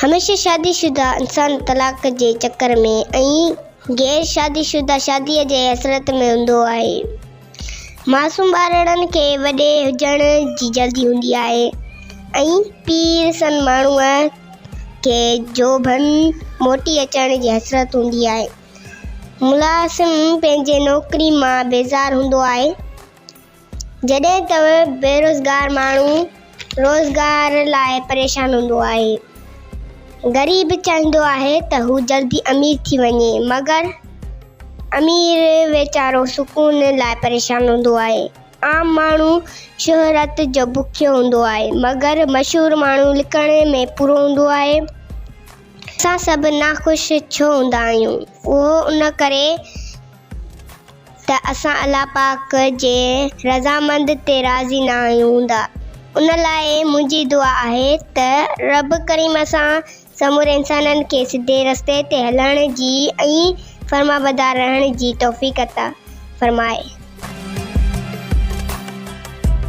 هميشه شادي شده انسان طلاق جي چڪر ۾ ۽ غير شادي شده شاديء جي حسرت ۾ هوندو آهي. معصوم ٻارڙن کي وڏي هجڻ جي جلدي هوندي آهي ۽ پير سن ماڻهوء کي جوڀن موٽي اچڻ جي حسرت هوندي آهي. ملازم پنهنجي نوڪري مان بيزار هوندو آهي. جڏهن ته بيروزگار ماڻهو روزگار لاء پريشان هوندو آهي. غريب چاهيندو آهي ته هو جلدي امير ٿي وڃي مگر امير ويچارو سڪون لاء پريشان هوندو آهي. عام ماڻهو شهرت جو بکيو هوندو آهي مگر مشهور ماڻهو لڪڻ ۾ پورو هوندو آهي. اسان سڀ ناخوش ڇو هوندا آهيون؟ اهو ان ڪري ته اسان الله پاڪ جي رضامند تي راضي نه آهيون هوندا. ان لاء منهنجي دعا آهي ته رب ڪريم اسان سمورن انسانن کي سڌي رستي تي هلڻ جي ۽ فرمانبردار رهڻ جي توفيق عطا فرمائي.